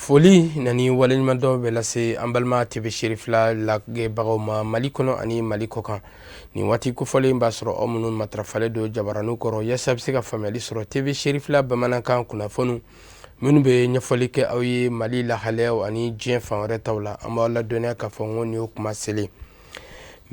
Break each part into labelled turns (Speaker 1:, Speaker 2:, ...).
Speaker 1: Foli nani waleɲumandɔn bɛ lase an balima TV Serifila lajɛbagaw ma Mali kɔnɔ ani Mali kɔkan. Nin waati kofɔlen b'a sɔrɔ aw minnu matarafalen don jabaraninw kɔrɔ yaasa bɛ se ka faamuyali sɔrɔ TV Serifila bamanankan kunnafoniw minnu bɛ ɲɛfɔli kɛ aw ye Mali lahalayaw ani diɲɛ fan wɛrɛ taw la. An b'aw ladɔnniya k'a fɔ ko nin y'o kuma selen.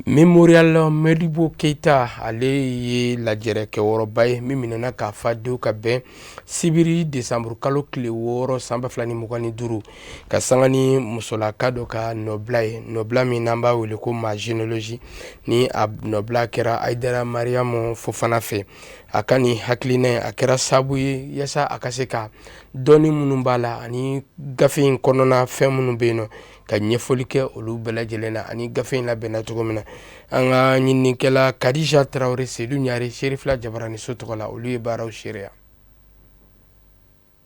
Speaker 1: Mémorial Modibo Keyita, ale ye lajɛrɛkɛyɔrɔba ye min minɛna k'a fa denw ka bɛn sibiri desanburu kalo tile 6 san 2025, ka sanga ni musolaka dɔ ka nɔbila ye, nɔbila min n'an b'a wele ko ma généalogie, ni a nɔbila kɛra Hayidara Mariyamu Fofana fɛ. A ka nin hakilina a kɛra sababu ye yaasa a ka se ka dɔnni minnu b'a la ani gafe in kɔnɔna fɛn minnu bɛ yen nɔ, ka ɲɛfɔli kɛ olu bɛɛ lajɛlen na ani gafe in labɛnna cogo min na. An ka ɲininikɛla Kadija Tarawele, Sedu Ɲare, Serifila Jabaraniso tɔgɔ la, olu ye baaraw seereya.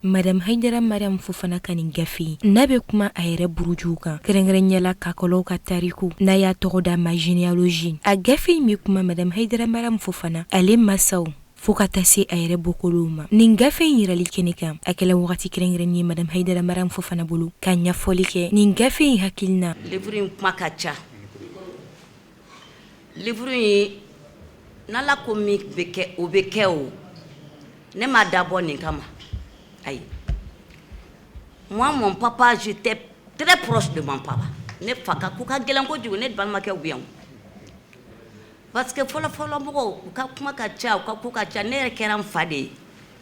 Speaker 2: Madame Hayidara Mariam Fofana ka nin gafe in n'a bɛ kuma a yɛrɛ burujuw kan, kɛrɛnkɛrɛnya la kakɔlɔw ka tariku, n'a y'a tɔgɔ da ma généalogie. A gafe in bɛ kuma Madame Hayidara Mariam Fofana, ale masaw, fo ka taa se a yɛrɛ bɔkolow ma. Nin gafe in yirali kɛnɛ kan, a kɛla wagati kɛrɛnkɛrɛnnen ye Madame Hayidara Mariam Fofana bolo ka ɲɛfɔli kɛ nin gafe in hakilina.
Speaker 3: Livre in kuma ka ca. Livre in, n'Ala ko min bɛ kɛ, o bɛ kɛ o. Ne ma dabɔ nin kama. Ayi. Moi, mon papa, j'étais très proche de mon papa. Ne fa ka ko ka gɛlɛn kojugu, ne balimakɛw bɛ yan. Parce que fɔlɔ fɔlɔ mɔgɔw, u ka kuma ka ca, u ka ko ka ca. Ne yɛrɛ kɛra n fa de ye.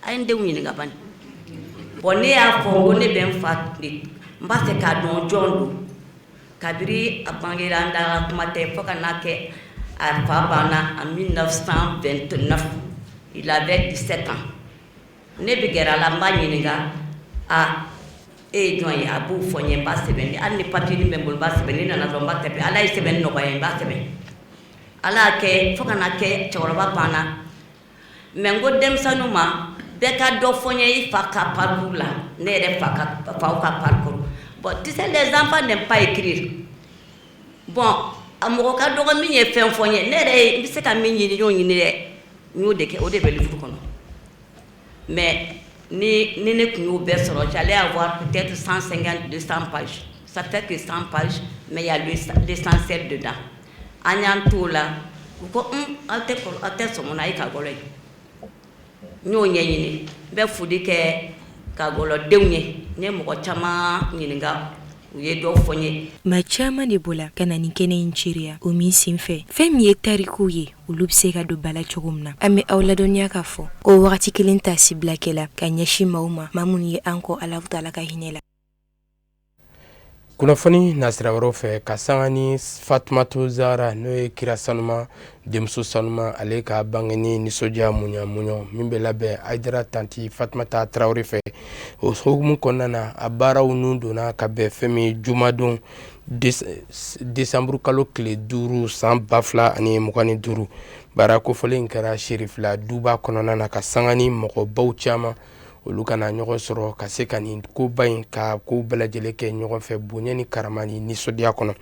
Speaker 3: A ye n denw ɲininka bani. Bon, ne y'a fɔ ko ne bɛ n fa, n b'a fɛ k'a dɔn jɔn don. Kabiri a bangera, an da kuma tɛ, fo ka n'a kɛ a fa banna en 1929, il avait 17 ans. Ne bɛ gɛrɛ a la, n b'a ɲininka: a e ye jɔn ye? A b'o fɔ n ye, n b'a sɛbɛn. Hali ni papier bɛ n bolo, n b'a sɛbɛn. Ne nana dɔrɔn, n b'a taper. Ala ye sɛbɛnni nɔgɔya, n b'a sɛbɛn. Ala y'a kɛ fo ka na kɛ cɛkɔrɔba banna. Mais n ko denmisɛnninw ma, bɛɛ ka dɔ fɔ n ye i fa ka parcours la, ne yɛrɛ fa ka faw ka parcours. Bon, tu sais, les enfants n'aiment pas écrire. Bon, a mɔgɔ ka dɔgɔ min ye fɛn fɔ n ye. Ne yɛrɛ ye, n bɛ se ka min ɲini, n y'o ɲini dɛ, n y'o de kɛ, o de bɛ livre kɔnɔ. Mais ni ne tun y'o bɛɛ sɔrɔ, j'allais avoir peut-être 150, 200 pages. Ça fait que 100 pages, mais il y a l'essentiel dedans. An y'an t'o la, u ko un aw tɛ aw tɛ sɔn na, a ye kakɔlɔ ye. N y'o ɲɛɲini. N bɛ foli kɛ kakɔlɔdenw ye. N ye mɔgɔ caman ɲininka, u ye dɔ fɔ n ye.
Speaker 2: Maa caman de bɔla ka na nin kɛnɛ in seereya, o min senfɛ, fɛn min ye tarikuw ye, olu bɛ se ka don ba la cogo min na. An bɛ aw ladɔnniya k'a fɔ ko wagati kelen tasibila kɛla ka ɲɛsin maaw ma, maa minnu ye an kɔ Alahu taala ka hinɛ la.
Speaker 1: Kunnafoni nasira wɛrɛw fɛ, ka sanga ni Fatumatu Zahara, n'o ye kira sanuma denmuso sanuma, ale ka bangeni nisɔndiya muɲa muɲɔ min bɛ labɛn Hayidara tanti Fatumata Tarawele fɛ, o hukumu kɔnɔna na, a baaraw nun donna ka bɛn fɛn min jumadon desanburu kalo tile 5 san 2025. Baara kofɔlen kɛra Serifila duba kɔnɔna na, ka sanga ni mɔgɔbaw caman, olu ka na ɲɔgɔn sɔrɔ ka se ka nin koba in ka ko bɛɛ lajɛlen kɛ ɲɔgɔn fɛ bonya ni karama ni nisɔndiya kɔnɔ.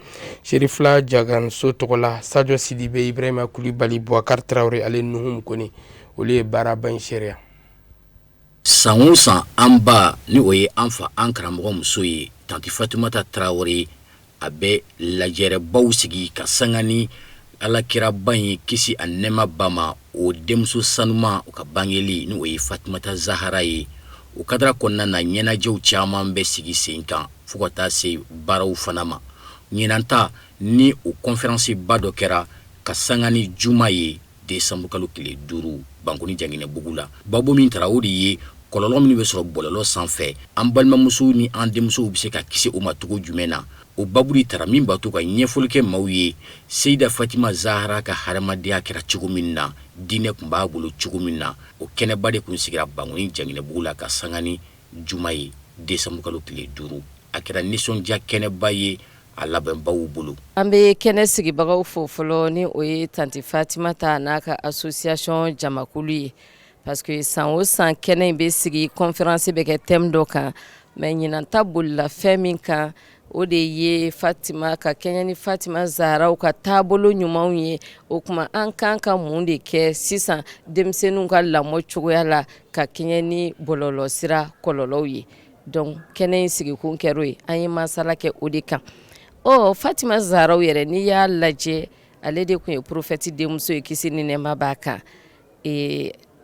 Speaker 1: Serifila jaganso tɔgɔ la, Sajo Sidibe, Ibrahima Kulibali, Bubakari Tarawele ale Nuhum Kone, olu ye baaraba in seereya.
Speaker 4: San o san, an ba, ni o ye an fa, an karamɔgɔ muso ye, tanti Fatumata Tarawele, a bɛ lajɛrɛbaw sigi ka sanga ni alakiraba in, kisi a nɛɛma ba ma, o denmuso sanuma, o ka bangeli, ni o ye Fatumata Zahara ye. O kadara kɔnɔna na, ɲɛnajɛw caman bɛ sigi sen kan fo ka taa se baaraw fana ma. Ɲinan ta ni o conférence ba dɔ kɛra ka sanga ni juma ye, décembre kalo tile 5, Bankoni Janginɛbugu la. Babu min tara, o de ye kɔlɔlɔ minnu bɛ sɔrɔ bɔlɔlɔ sanfɛ, an balimamusow ni an denmusow bɛ se ka kisi o ma cogo jumɛn na. O babu de tara min b'a to ka ɲɛfɔli kɛ maaw ye Seyida Fatima Zahara ka hadamadenya kɛra cogo min na, diinɛ tun b'a bolo cogo min na. O kɛnɛba de tun sigira Bankoni Janginɛbugu la ka sanga ni juma ye, décembre kalo tile 5. A kɛra nisɔndiya kɛnɛba ye a labɛnbaw bolo.
Speaker 5: An bɛ kɛnɛ sigibagaw fo fɔlɔ, ni o ye tanti Fatimata n'a ka association jamakulu ye, parce que san o san kɛnɛ in bɛ sigi, conférence bɛ kɛ thème dɔ kan. Mais ɲinan ta bolila fɛn min kan, o de ye Fatima ka kɛɲɛ ni Fatima Zaharaw ka taabolo ɲumanw ye. O tuma, an kan ka mun de kɛ sisan denmisɛnninw ka lamɔ cogoya la ka kɛɲɛ ni bɔlɔlɔsira kɔlɔlɔw ye? Donc kɛnɛ in sigikun kɛr'o ye, an ye masala kɛ o de kan. Ɔ Fatima Zaharaw yɛrɛ, n'i y'a lajɛ, ale de tun ye prophète denmuso ye, kisi ni nɛɛma b'a kan.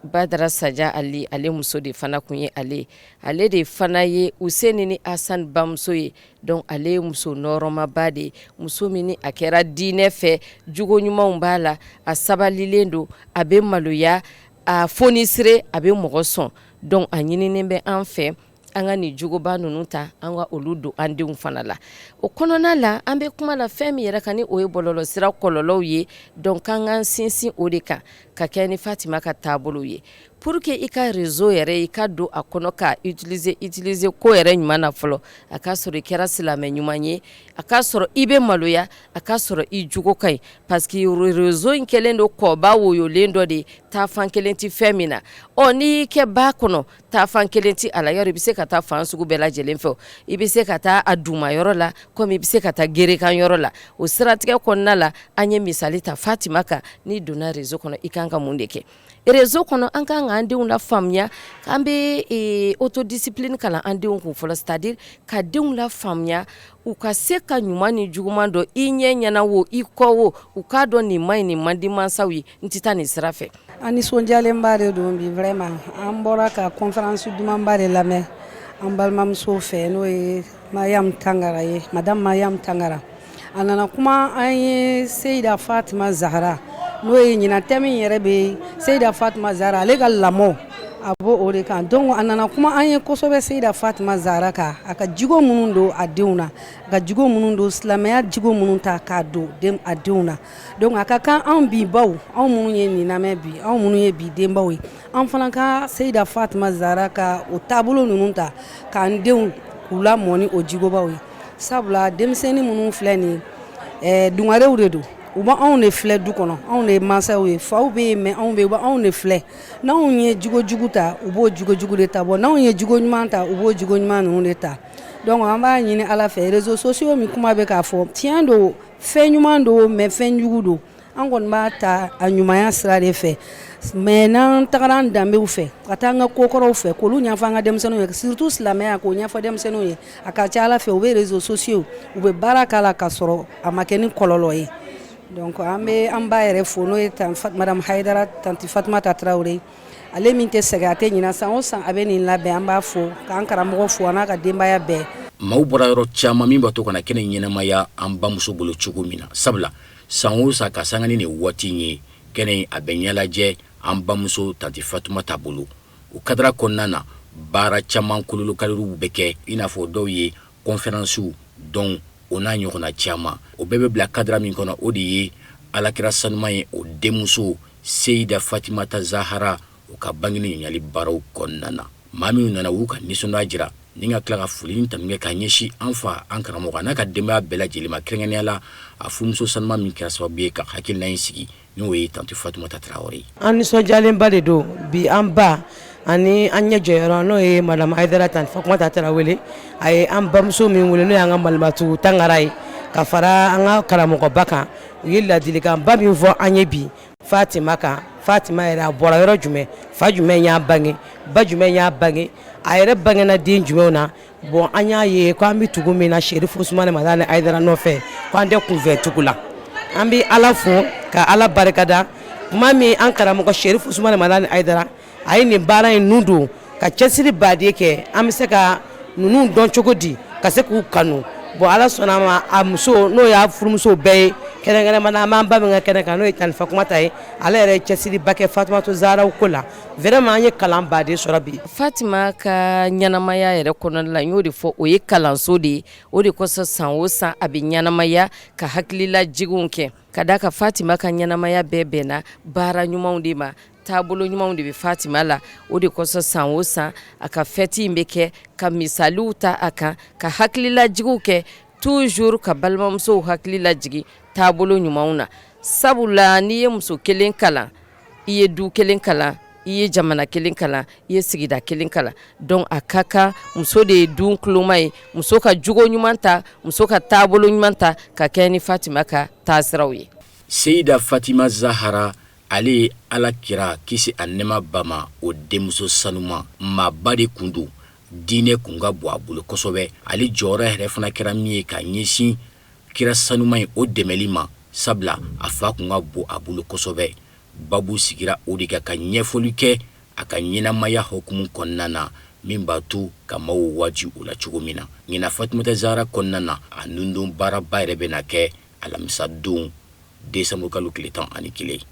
Speaker 5: Badara Saja Ali, ale muso de fana tun ye ale ye. Ale de fana ye Useni ni Asan bamuso ye. Donc ale ye muso nɔrɔmaba de ye, muso min ni a kɛra diinɛ fɛ, jogo ɲumanw b'a la, a sabalilen don, a bɛ maloya, a fonisire, a bɛ mɔgɔ sɔn. Donc a ɲininen bɛ an fɛ an ka nin jogoba ninnu ta, an ka olu don an denw fana la. O kɔnɔna la, an bɛ kuma la fɛn min yɛrɛ kan, ni o ye bɔlɔlɔsira kɔlɔlɔw ye. Donc k'an k'an sinsin o de kan ka kɛ ni Fatima ka taabolo ye, pour que i ka réseau yɛrɛ, i ka don a kɔnɔ k'a utiliser, utiliser ko yɛrɛ ɲuman na fɔlɔ, a k'a sɔrɔ i kɛra silamɛ ɲuman ye, a k'a sɔrɔ i bɛ maloya, a k'a sɔrɔ i jogo ka ɲi, parce que réseau in kɛlen don kɔba woyolen dɔ de ye, taafan kelen tɛ fɛn min na. Ɔ n'i y'i kɛ ba kɔnɔ, taafan kelen tɛ a la, yɔrɔ i bɛ se ka taa fan sugu bɛɛ lajɛlen fɛ. I bɛ se ka taa a duma yɔrɔ la, komi i bɛ se ka taa gerekan yɔrɔ la. O siratigɛ kɔnɔna la, an ye misali ta Fatima kan. N'i donna réseau kɔnɔ, i kan ka mun de kɛ réseau kɔnɔ? An kan k'an denw lafaamuya. An bɛ autodiscipline kalan an denw kun fɔlɔ, c'est à dire ka denw lafaamuya, u ka se ka ɲuman ni juguman dɔn. I ɲɛ ɲɛna wo, i kɔ wo, u k'a dɔn nin man ɲi, nin man di mansaw ye, n tɛ taa nin sira fɛ.
Speaker 6: An nisɔndiyalenba de don bi. Vraiment, an bɔra ka conférence dumanba de lamɛn an balimamuso fɛ, n'o ye Mariam Tangara ye, madame Mariam Tangara. A nana kuma an ye Seyida Fatima Zahara, n'o ye ɲinan thème yɛrɛ bɛ Seyida Fatima Zahara, ale ka lamɔ, a b'o o de kan. Donc a nana kuma an ye kosɛbɛ Seyida Fatima Zahara kan, a ka jogo minnu don a denw na, a ka jogo minnu don, silamɛya jogo minnu ta k'a don a denw na. Donc a ka kan anw bi baw, anw minnu ye nin lamɛn bi, anw minnu ye bi denbaw ye, an fana ka Seyida Fatima Zahara ka o taabolo ninnu ta k'an denw k'u lamɔ ni o jogobaw ye, sabula denmisɛnnin minnu filɛ nin ye, dungarew de don. U bɛ anw de filɛ du kɔnɔ, anw de ye mansaw ye, faw bɛ yen, mais anw bɛ yen, u bɛ anw de filɛ. N'anw ye jogo jugu ta, u b'o jogo jugu de ta. Bon, n'anw ye jogo ɲuman ta, u b'o jogo ɲuman ninnu de ta. Donc an b'a ɲini Ala fɛ, réseaux sociaux min kuma bɛ k'a fɔ, tiɲɛ don, fɛn ɲuman don, mais fɛn jugu don. An kɔni b'a ta a ɲumanya sira de fɛ, mais n'an tagara an danbew fɛ, ka taa an ka kokɔrɔw fɛ, k'olu ɲɛfɔ an ka denmisɛnninw ye, surtout silamɛya, k'o ɲɛfɔ denmisɛnninw ye, a ka ca Ala fɛ, u bɛ réseaux sociaux, u bɛ baara k'a la k'a sɔrɔ a ma kɛ ni kɔlɔlɔ ye. Donc an bɛ an ba yɛrɛ fo, n'o ye madame Hayidara tanti Fatumata Tarawele, ale min tɛ sɛgɛn, a tɛ ɲinɛ, san o san a bɛ nin labɛn. An b'a fo, k'an karamɔgɔ fo, a n'a ka denbaya bɛɛ.
Speaker 4: Maaw bɔra yɔrɔ caman min b'a to ka na kɛnɛ ɲɛnamaya an bamuso bolo cogo min na, sabula san o san ka sanga ni nin waati in ye, kɛnɛ a bɛ ɲɛlajɛ an bamuso tanti Fatumata bolo. O kadara kɔnɔna na, baara caman kololokaliw bɛ kɛ, i n'a fɔ dɔw ye kɔnferansiw dɔn, o n'a ɲɔgɔnna caman. O bɛɛ bɛ bila kadara min kɔnɔ, o de ye alakira sanuman ye, o denmuso Seyida Fatimata Zahara, o ka bangeni ɲininkali baaraw kɔnɔna na. Maa minnu nana, u ka nisɔndiya jira ni ka tila ka foli ni tanu kɛ k'a ɲɛsin an fa, an karamɔgɔ, a n'a ka denbaya bɛɛ lajɛlen ma, kɛrɛnkɛrɛnnenya la a furumuso sanuman min kɛra sababu ye ka hakilina in sigi, n'o ye tanti Fatumata Tarawele ye.
Speaker 7: An nisɔndiyalenba de don bi. An ba ani an ɲɛ jɔyɔrɔ, n'o ye madame Hayidara tanti Fatumata Tarawele, a ye an bamuso min wele, n'o y'an ka Malimatu Tangara ye, ka fara an ka karamɔgɔba kan, u ye ladilikanba min fɔ an ye bi Fatima kan. Fatima yɛrɛ, a bɔra yɔrɔ jumɛn? Fa jumɛn y'a bange? Ba jumɛn y'a bange? A yɛrɛ bangena den jumɛnw na? Bon, an y'a ye ko an bɛ tugu min na, Serifu Usumani Madani Hayidara nɔfɛ, ko an tɛ kunfɛ tugu la. An bɛ Ala fo ka Ala barikada. Tuma min an karamɔgɔ Serifu Usumani Madani Hayidara, a ye nin baara in nun don ka cɛsiri baden kɛ, an bɛ se ka ninnu dɔn cogo di ka se k'u kanu? Bon, Ala sɔnna a ma, a muso, n'o y'a furumuso bɛɛ ye, kɛrɛnkɛrɛnma na an b'an ba min ka kɛnɛ kan, n'o ye tanti Fatumata ye, ale yɛrɛ ye cɛsiriba kɛ Fatumata Zaharaw ko la. Vraiment, an ye kalan baden sɔrɔ bi.
Speaker 5: Fatima ka ɲɛnamaya yɛrɛ kɔnɔna la, n y'o de fɔ, o ye kalanso de ye. O de kosɔn san o san a bɛ ɲɛnamaya ka hakililajiginw kɛ, ka d'a kan Fatima ka ɲɛnamaya bɛɛ bɛnna baara ɲumanw de ma, taabolo ɲumanw de bɛ Fatima la. O de kosɔn san o san a ka fête in bɛ kɛ ka misaliw ta a kan, ka hakililajigiw kɛ, toujours ka balimamusow hakili lajigin taabolo ɲumanw na, sabula n'i ye muso kelen kalan, i ye du kelen kalan, i ye jamana kelen kalan, i ye sigida kelen kalan. Donc a ka kan, muso de ye du kuloma ye, muso ka jogo ɲuman ta, muso ka taabolo ɲuman ta ka kɛ ni Fatima ka taasiraw ye.
Speaker 4: Seyida Fatima Zahara, ale ye Ala kira, kisi a nɛma ba ma, o denmuso sanuma, maaba de kun don. Diinɛ kun ka bon a bolo kosɛbɛ. Ale jɔyɔrɔ yɛrɛ fana kɛra min ye ka ɲɛsin kira sanuman in o dɛmɛli ma, sabula a fa kun ka bon a bolo kosɛbɛ. Babu sigira o de kan ka ɲɛfɔli kɛ a ka ɲɛnamaya hukumu kɔnɔna na, min b'a to ka maaw waaju o la cogo min na. Ɲinan Fatumata Zahara kɔnɔna na, a nundon baaraba yɛrɛ bɛna kɛ alamisa don décembre kalo tile 11.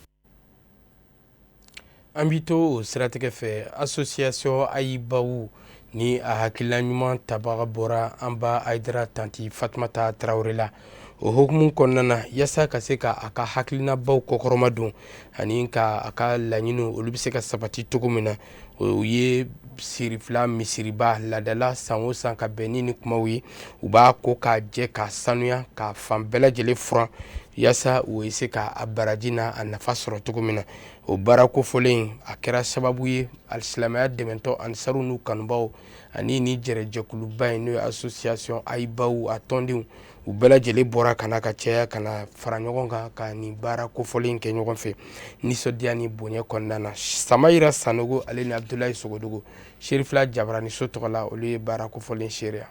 Speaker 1: An bɛ to o siratigɛ fɛ, association Ayibawu ni a hakilila ɲuman tabaga bɔra an ba Ayidara tanti Fatumata Tarawele la. O hukumu kɔnɔna na, yaasa ka se ka a ka hakilinabaw kɔkɔrɔma don ani ka a ka laɲiniw olu bɛ se ka sabati cogo min na, o ye sirifila misiriba laadala san o san ka bɛn ni nin kumaw ye, u b'a ko k'a jɛ, k'a sanuya, k'a fan bɛɛ lajɛlen furan, yaasa u ye se ka a baraji n'a a nafa sɔrɔ cogo min na. O baara kofɔlen a kɛra sababu ye alisilamɛya dɛmɛtɔ ansaru n'u kanubaw ani ni jɛrɛjɛkuluba in, n'o ye association Ayibawu a tɔndenw, u bɛɛ lajɛlen bɔra ka na ka caya ka na fara ɲɔgɔn kan ka nin baara kofɔlen kɛ ɲɔgɔn fɛ nisɔndiya ni bonya kɔnɔna na. Samayira Sanogo ale ni Abudulayi Sogodogo, Serifila Jabaraniso tɔgɔ la, olu ye baara kofɔlen seereya.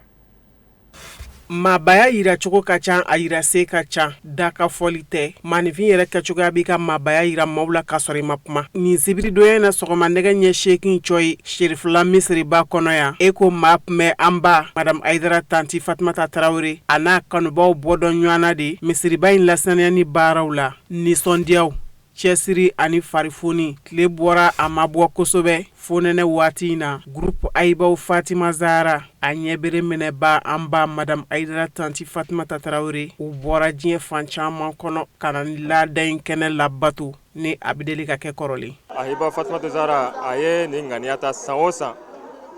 Speaker 8: Maabaya yiracogo ka ca, a yira sen ka ca, da ka fɔli tɛ. Maaninfin yɛrɛ kɛcogoya b'i ka maabaya yira maaw la k'a sɔrɔ i ma kuma. Nin sibiridonya in na, sɔgɔma nɛgɛ ɲɛ 8 cɔyi, Serifila misiriba kɔnɔ yan, e ko maa tun bɛ an ba Madame Ayidara tanti Fatumata Tarawele a n'a kanubaw bɔ dɔn ɲɔgɔn na de misiriba in lasaniyani baaraw la. Nisɔndiyaw, cɛsiri ani farifoni. Tile bɔra, a ma bɔ kosɛbɛ fonɛnɛ waati in na. Groupe Ayibaw Fatima Zahara a ɲɛbere minɛba an ba Madame Ayidara tanti Fatumata Tarawele, u bɔra diɲɛ fan caman kɔnɔ ka na ni laada in kɛnɛ labato ni a bɛ deli ka kɛ kɔrɔlen.
Speaker 9: Ayiba Fatumata Zahara a ye nin ŋaniya ta san o san,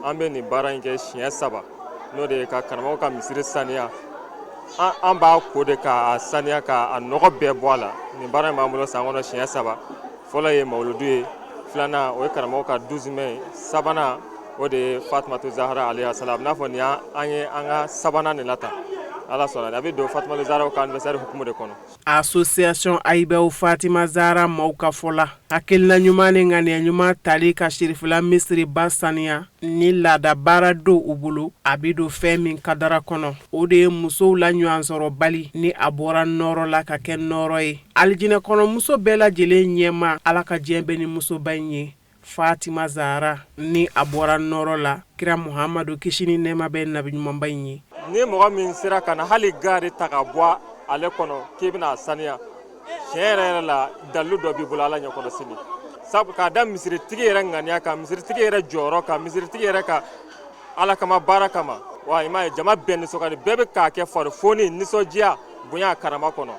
Speaker 9: an bɛ nin baara in kɛ siɲɛ saba, n'o de ye ka karamɔgɔ ka misiri saniya. An b'a ko de k'a saniya, k'a nɔgɔ bɛɛ bɔ a la. Nin baara in b'an bolo san kɔnɔ siɲɛ saba. Fɔlɔ ye mawuludu ye, filanan o ye karamɔgɔ ka 12 mai ye, sabanan o de ye Fatumata Zahara alayhi salam. N'a fɔ nin an ye an ka sabanan de la tan, Ala sɔnna a bɛ don Fatumata Zahara ka anniversaire hukumu de kɔnɔ.
Speaker 8: Association Ayibaw Fatima Zahara maaw ka fɔ la, hakilina ɲuman ni ŋaniya ɲuman tali ka Sirifila misiriba saniya ni laada baara don u bolo, a bɛ don fɛn min kadara kɔnɔ, o de ye musow la ɲɔgɔnsɔrɔbali ni a bɔra nɔɔrɔ la ka kɛ nɔɔrɔ ye alijinɛ kɔnɔ muso bɛɛ lajɛlen ɲɛma. Ala ka diɲɛ bɛ ni musoba in ye, Fatima Zahara, ni a bɔra nɔɔrɔ la kira Muhamadu, kisi ni nɛɛma bɛ nabi ɲumanba in ye.
Speaker 9: Ni mɔgɔ min sera ka na hali gari ta ka bɔ ale kɔnɔ k'i bɛna a saniya, tiɲɛ yɛrɛ yɛrɛ la, dalilu dɔ b'i bolo Ala ɲɛkɔrɔ sini, sabu k'a da misiritigi yɛrɛ ŋaniya kan, misiritigi yɛrɛ jɔyɔrɔ kan, misiritigi yɛrɛ ka Ala kama baara kama. Wa i m'a ye, jama bɛɛ nisɔn ka di, bɛɛ bɛ k'a kɛ farifoni, nisɔndiya, bonya, karama kɔnɔ.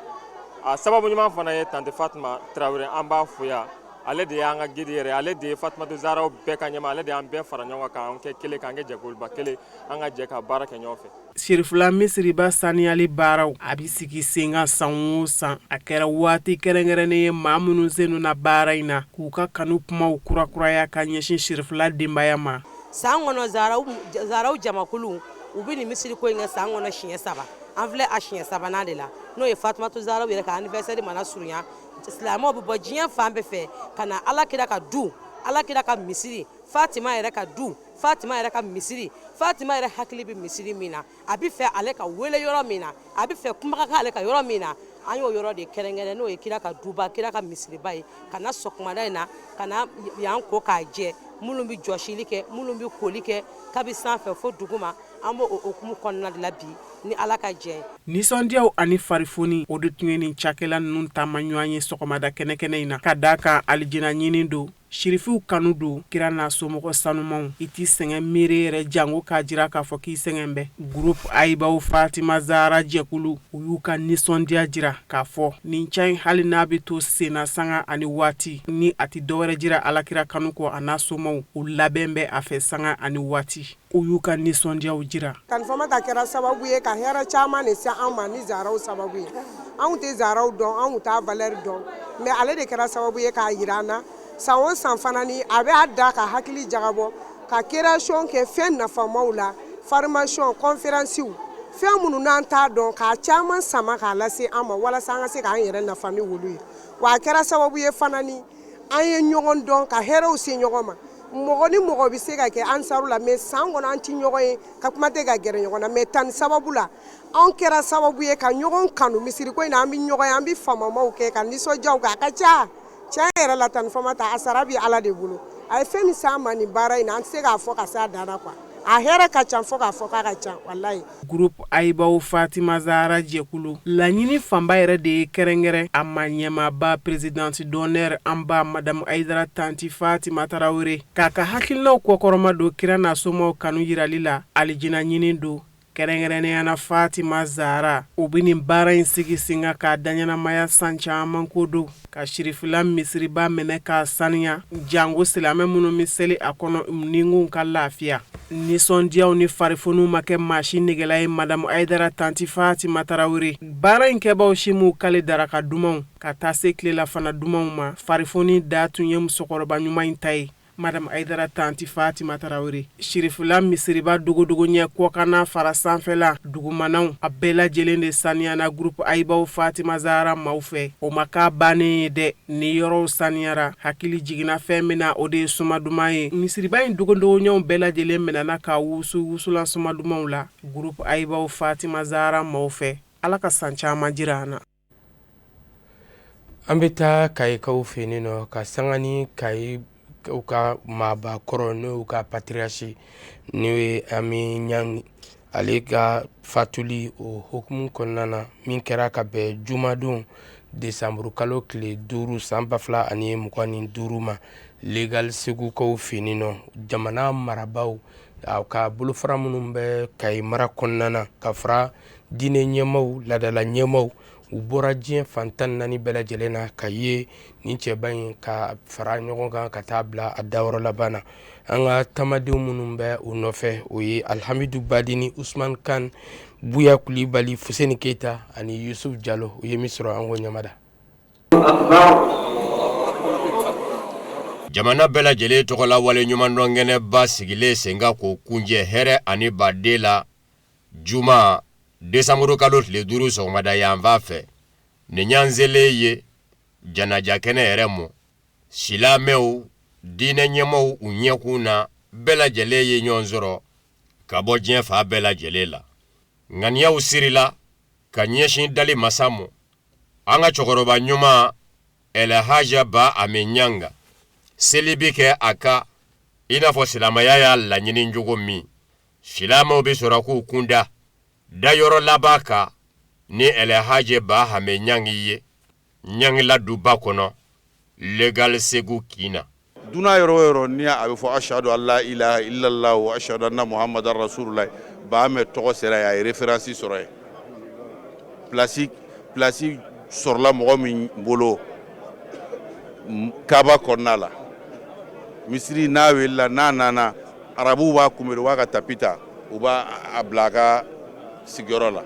Speaker 9: A sababu ɲuman fana ye tante Fatuma Tarawele, an b'a fo yan. Ale de y'an ka guide yɛrɛ, ale de ye Fatumata Zaharaw bɛɛ ka ɲɛmaa, ale de y'an bɛɛ fara ɲɔgɔn kan k'an kɛ kelen, k'an kɛ jɛkuluba kelen, an ka jɛ ka baara kɛ ɲɔgɔn fɛ.
Speaker 8: Sirifila misiriba saniyali baaraw a bɛ sigi sen kan san o san. A kɛra waati kɛrɛnkɛrɛnnen ye maa minnu sen donna baara in na k'u ka kanu kumaw kurakuraya ka ɲɛsin Sirifila denbaya ma.
Speaker 7: San kɔnɔ, Zaharaw jamakulu u bɛ nin misiri ko in kɛ san kɔnɔ siɲɛ saba. An filɛ a siɲɛ sabanan de la, n'o ye Fatumata Zaharaw yɛrɛ ka anniversaire mana surunya, silamɛw bɛ bɔ diɲɛ fan bɛɛ fɛ ka na Ala kira ka du, Ala kira ka misiri, Fatima yɛrɛ ka du, Fatima yɛrɛ ka misiri, Fatima yɛrɛ hakili bɛ misiri min na, a bɛ fɛ ale ka wele yɔrɔ min na, a bɛ fɛ kuma ka k'ale ka yɔrɔ min na, an y'o yɔrɔ de kɛrɛnkɛrɛn, n'o ye kira ka duba, kira ka misiriba ye, ka na sɔgɔmada in na ka na yan ko k'a jɛ. Minnu bɛ jɔsili kɛ, minnu bɛ koli kɛ, kabi sanfɛ fo duguma, an b'o hukumu kɔnɔna de la bi ni Ala ka jɛ ye.
Speaker 8: Nisɔndiyaw ani farifoni, o de tun ye nin cakɛla ninnu taama ɲɔgɔn ye sɔgɔmada kɛnɛkɛnɛ in na, ka d'a kan alijina ɲini don, sirifiw kanu don, kira n'a somɔgɔ sanumanw. I t'i sɛgɛn miiri yɛrɛ jango k'a jira k'a fɔ k'i sɛgɛn bɛ. Groupe Ayibaw Fatima Zahara jɛkulu, u y'u ka nisɔndiya jira k'a fɔ nin ca in, hali n'a bɛ to senna sanga ani waati, ni a tɛ dɔwɛrɛ jira alakira kanu kɔ a n'a somaw, u labɛn bɛ a fɛ sanga ani waati. U y'u ka nisɔndiyaw jira.
Speaker 10: Tanti Famata kɛra sababu ye ka hɛrɛ caman de se an ma ni Zaharaw sababu ye. Anw tɛ Zaharaw dɔn, anw t'a valeur dɔn, mais ale de kɛra sababu ye k'a jira an na. San o san fana ni a b'a da ka hakili jagabɔ ka création kɛ fɛn nafamaw la, formation, conférence, fɛn minnu n'an t'a dɔn, k'a caman sama k'a lase an ma walasa an ka se k'an yɛrɛ nafa ni olu ye. Wa a kɛra sababu ye fana ni an ye ɲɔgɔn dɔn ka hɛrɛw se ɲɔgɔn ma. Mɔgɔ ni mɔgɔ bɛ se ka kɛ ansaru la, mais san kɔnɔ an tɛ ɲɔgɔn ye, ka kuma tɛ ka gɛrɛ ɲɔgɔn na. Mais tantie sababu la, anw kɛra sababu ye ka ɲɔgɔn kanu misiri ko in na. An bɛ ɲɔgɔn ye, an bɛ famamaw kɛ ka nisɔndiyaw kɛ. A ka ca tiɲɛ yɛrɛ la, tantie Famata, a sara bɛ Ala de bolo. A ye fɛn min s'an ma nin baara in na, an tɛ se k'a fɔ ka s'a dan na quoi. A hɛrɛ ka ca fo k'a fɔ k'a ka ca, walayi.
Speaker 8: Groupe Ayibaw Fatima Zahara jɛkulu laɲini fanba yɛrɛ de ye kɛrɛnkɛrɛn a ma ɲɛmaaba présidente d'honneur an ba Madame Ayidara Tanti Fatima Tarawele k'a ka hakilinaw kɔkɔrɔma don kira n'a somaw kanu yirali la, alijina ɲini don, kɛrɛnkɛrɛnnenya na Fatima Zahara. U bɛ nin baara in sigi sen kan k'a daɲɛnamaya san caman ko don ka sirifila misiriba minɛ k'a saniya, jango silamɛ minnu bɛ seli a kɔnɔ nikun ka lafiya. Nisɔndiyaw ni farifoniw ma kɛ maa si negela ye. Madame Ayidara Tanti Fatima Tarawele, baara in kɛbaw si m'u kale daraka dumanw ka taa se tilelafana dumanw ma. Farifoni da tun ye musokɔrɔba ɲuman in ta ye, Madame Ayidara Tanti Fatima Tarawele. Sirifila misiriba dogodogo ɲɛ kɔkanna fara sanfɛla dugumanaw, a bɛɛ lajɛlen de saniyana groupe Ayibaw Fatima Zahara maaw fɛ. O ma k'a bannen ye dɛ. Ni yɔrɔw saniyara, hakili jiginna fɛn min na, o de ye suma duman ye. Misiriba in dogodogo ɲɛw bɛɛ lajɛlen minɛna ka wusu wusulan suma dumanw la groupe Ayibaw Fatima Zahara maaw fɛ. Ala ka san caman jira an na.
Speaker 1: An bɛ taa Kayikaw fɛ yen nɔ ka sanga ni Kayi u ka maaba kɔrɔ, n'o y'u ka patriarche, n'o ye Ami Ɲangi, ale ka fatuli o hukumu kɔnɔna na, min kɛra ka bɛn jumadon desanburu kalo tile 5 san 2025 ma Legal Segukaw fɛ yen nɔ. Jamana marabaaw ka bolofara minnu bɛ Kayi mara kɔnɔna na, ka fara diinɛ ɲɛmaaw, laadala ɲɛmaaw, u bɔra diɲɛ fan 14 bɛɛ lajɛlen na ka ye nin cɛba in ka fara ɲɔgɔn kan ka taa bila a dayɔrɔ laban na. An ka tamadenw minnu bɛ u nɔfɛ, o ye Alhamidu Badini, Usman Kan, Buya Kulibali, Fuseni Keyita ani Yusuf Jalo. U ye min sɔrɔ, an k'o ɲamada.
Speaker 11: Jamana bɛɛ lajɛlen tɔgɔla waleɲumandɔn kɛnɛba sigilen sen kan k'o kuncɛ hɛrɛ ani baden la juma desanburu kalo tile 5 sɔgɔmada yanfan fɛ. Nin y'an selen ye janaja kɛnɛ yɛrɛ mɔ. Silamɛw, diinɛ ɲɛmaaw u ɲɛkun na bɛɛ lajɛlen ye ɲɔgɔn sɔrɔ ka bɔ diɲɛ fan bɛɛ lajɛlen la. Ŋaniyaw sirila ka ɲɛsin dali masa mɔ. An ka cɛkɔrɔba ɲuman Ɛlɛhaja Ba Ami Ɲanga, seli bi kɛ a kan i n'a fɔ silamɛya y'a laɲini cogo min. Silamɛw bɛ sɔrɔ k'u kunda dayɔrɔ laban kan ni Ɛlɛhaji Ba Hame Ɲangi ye Ɲangila duba kɔnɔ Legal Segu kin na.
Speaker 12: Dunan yɔrɔ o yɔrɔ ni a bɛ fɔ ashadu an la ilaha illallah wa ashadu anna muhammadan rasulullah, Ba Amɛ tɔgɔ sera yen, a ye référence sɔrɔ yen. Place place sɔrɔla mɔgɔ min bolo Kaaba kɔnɔna la, misiri n'a welela, n'a nana, arabuw b'a kunbɛn, u b'a ka tapis ta, u b'a a bila a ka sigiyɔrɔ la.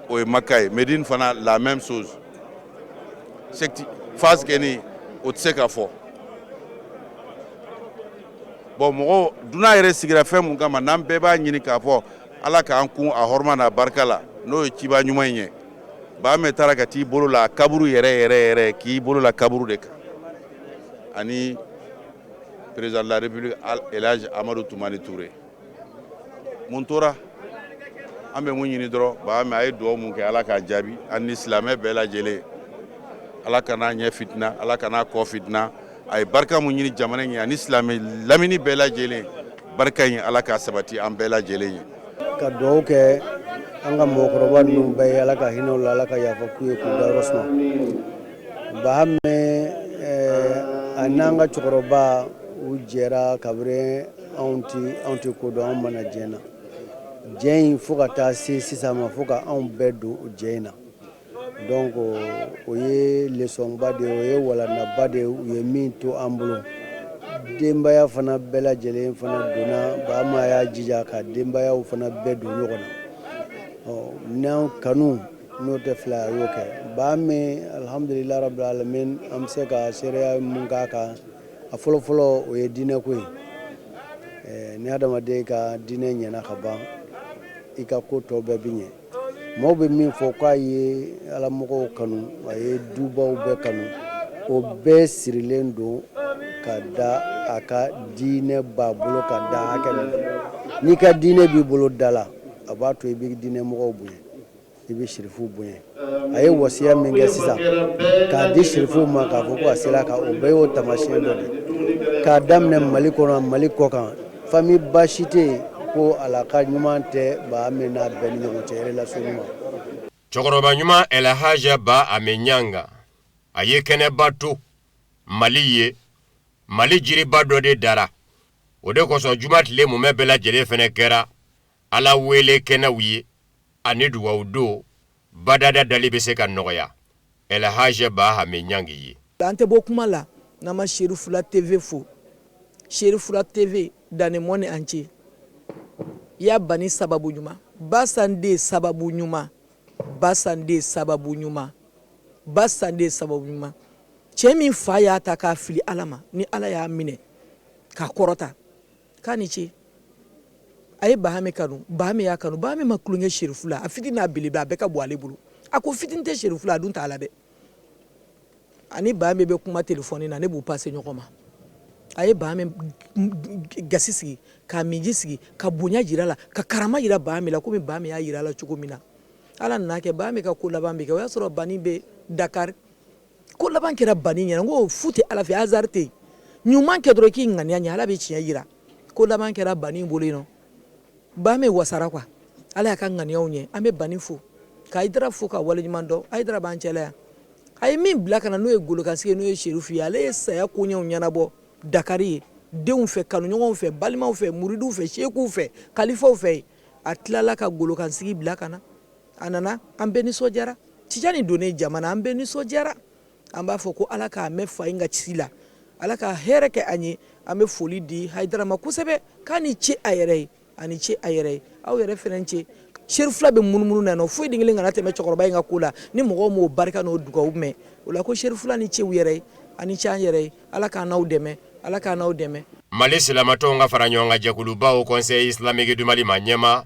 Speaker 12: O ye Maka ye. Medine fana, la même chose. Phase kɛni o tɛ se ka fɔ. Bon, mɔgɔ dunan yɛrɛ sigira fɛn mun kama, n'an bɛɛ b'a ɲini k'a fɔ Ala k'an kun a hɔrɔma n'a barika la, n'o ye ciba ɲuman in ye. Ba Amɛ taara ka t'i bolo la kaburu yɛrɛ yɛrɛ yɛrɛ, k'i bolo la kaburu de kan, ani président de la République Elhadj Amadou Toumani Touré. Mun tora? An bɛ mun ɲini dɔrɔn, Ba Amɛ a ye dugawu mun kɛ, Ala k'a jaabi an ni silamɛ bɛɛ lajɛlen. Ala kan'a ɲɛ fitina, Ala kan'a kɔ fitina. A ye barika mun ɲini jamana in ye ani silamɛ lamini bɛɛ lajɛlen, barika in Ala k'a sabati an bɛɛ lajɛlen ye.
Speaker 13: Ka dugawu kɛ an ka mɔgɔkɔrɔba ninnu bɛɛ ye, Ala ka hinɛ u la, Ala ka yafa k'u ye, k'u dayɔrɔ suma. Ba Amɛ a n'an ka cɛkɔrɔba u jɛra kabini anw tɛ ko dɔn, anw mana diɲɛ na, jɛ in fo ka taa se sisan ma, fo ka anw bɛɛ don o jɛ in na. Donc o ye leçon ba de ye, o ye walandaba de ye u ye min to an bolo. Denbaya fana bɛɛ lajɛlen fana donna. Ba Amɛ y'a jija ka denbayaw fana bɛɛ don ɲɔgɔn na. Ɔ n'an kanu n'o tɛ fila, a y'o kɛ. Ba Amɛ, alhamdulilah rabbil alamin, an bɛ se ka seereya mun k'a kan, a fɔlɔfɔlɔ o ye diinɛko ye. Ni adamaden ka diinɛ ɲɛna ka ban, i ka ko tɔ bɛɛ bɛ ɲɛ. Maaw bɛ min fɔ k'a ye alamɔgɔw kanu, a ye dubaw bɛɛ kanu, o bɛɛ sirilen don. ka da a ka diinɛ b'a bolo ka da hakɛ min n'i ka diinɛ b'i bolo da la, a b'a to i bɛ diinɛ mɔgɔw bonya, i bɛ sirifuw bonya. A ye wasiya min kɛ sisan k'a di sirifuw ma, k'a fɔ ko a sera ka o bɛɛ y'o taamasiyɛn dɔ de ye. K'a daminɛ Mali kɔnɔ, Mali kɔkan, famille baasi tɛ yen ko ala ka ɲuman tɛ Bahame n'a bɛɛ ni ɲɔgɔn cɛ, relation ɲuman.
Speaker 11: Cɛkɔrɔba ɲuman Ɛlɛhaja Ba Ame Ɲanga, a ye kɛnɛba to Mali ye. Mali jiriba dɔ de dara, o de kosɔn juma tile mumɛ bɛɛ lajɛlen fɛnɛ kɛra Ala wele kɛnɛw ye ani dugawu don badada dali bɛ se ka nɔgɔya Ɛlɛhaja Ba Ame Ɲangi ye.
Speaker 14: An tɛ bɔ kuma la n'an ma Serifula TV fo. Serifula TV dans le monde entier. Ya bani sababu ɲuman, basanden sababu ɲuman, basanden sababu ɲuman, basanden sababu ɲuman. Cɛ min fa y'a ta k'a fili Ala ma, ni Ala y'a minɛ k'a kɔrɔta, k'a ni ce. A ye Bahame kanu, Bahame y'a kanu. Bahame ma tulonkɛ Serifu la, a fitinin n'a belebele a bɛɛ ka bon ale bolo. A ko fitinin tɛ Serifu la, a dun t'a la dɛ. Ani Bahame bɛ kuma telefɔni na, ne b'u pase ɲɔgɔn ma. A ye Bahame gasi sigi, k'a minji sigi, ka bonya jira la, ka karama jira Bahame la, komi Bahame y'a jira la cogo min na. Ala nana kɛ Bahame ka ko laban bɛ kɛ, o y'a sɔrɔ Bani bɛ Dakar. Ko laban kɛra Bani ɲɛna, n ko fu tɛ Ala fɛ, hasard tɛ yen. Ɲuman kɛ dɔrɔn k'i ŋaniya ɲɛ, Ala bɛ tiɲɛ jira. Ko laban kɛra Bani bolo yen nɔ. Bahame wasara quoi, Ala y'a ka ŋaniyaw ɲɛ. An bɛ Bani fo, ka Hayidara fo, ka waleɲuman dɔn. Hayidara b'an cɛla yan. A ye min bila ka na n'o ye golokansigi ye, n'o ye Serifu ye, ale ye saya koɲɛw ɲɛnabɔ Dakari ye, denw fɛ, kanuɲɔgɔnw fɛ, balimaw fɛ, muridiw fɛ, sekuw fɛ, kalifaw fɛ. A tilala ka golokansigi bila ka na. A nana, an bɛɛ nisɔndiyara. Tijani donnen jamana, an bɛɛ nisɔndiyara. An b'a fɔ ko Ala k'a mɛn fa in ka ci la, Ala ka hɛrɛ kɛ an ye. An bɛ foli di Hayidara ma kosɛbɛ, k'a ni ce a yɛrɛ ye, a ni ce a yɛrɛ ye. Aw yɛrɛ fɛnɛ ce. Serifula bɛ munumunu na nɔ, foyi den kelen kana tɛmɛ cɛkɔrɔba in ka ko la ni mɔgɔw m'o barika n'o dugawu mɛn o la. Ko Serifula ni ce u yɛrɛ ye, a ni ce an yɛrɛ ye. Ala k'an n'aw dɛmɛ, Ala k'an n'aw dɛmɛ.
Speaker 11: Mali silamatɔnw ka fara ɲɔgɔn kan jɛkuluba Haut Conseil islamique du Mali ma ɲɛma,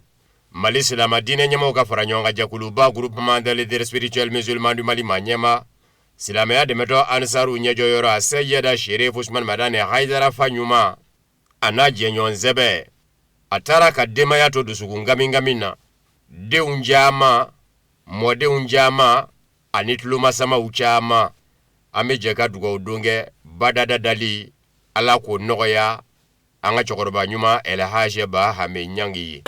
Speaker 11: Mali silama diinɛ ɲɛmaaw ka fara ɲɔgɔn kan jɛkuluba Groupement des leaders spirituels musulmans du Mali ma ɲɛma, silamɛya dɛmɛtɔn Ansaru ɲɛjɔyɔrɔ a Seyida Sherif Usman Madani Hayidara fa ɲuman, a n'a jɛɲɔgɔn sɛbɛ, a taara ka denbaya to dusukun gami-gami na, denw caman, mɔdenw caman ani tulomasamaw caman. An bɛ jɛ ka dugawu don kɛ badada dali, Ala k'o nɔgɔya an ka cɛkɔrɔba ɲuman Ɛlɛhaji Bahame Ɲangi ye.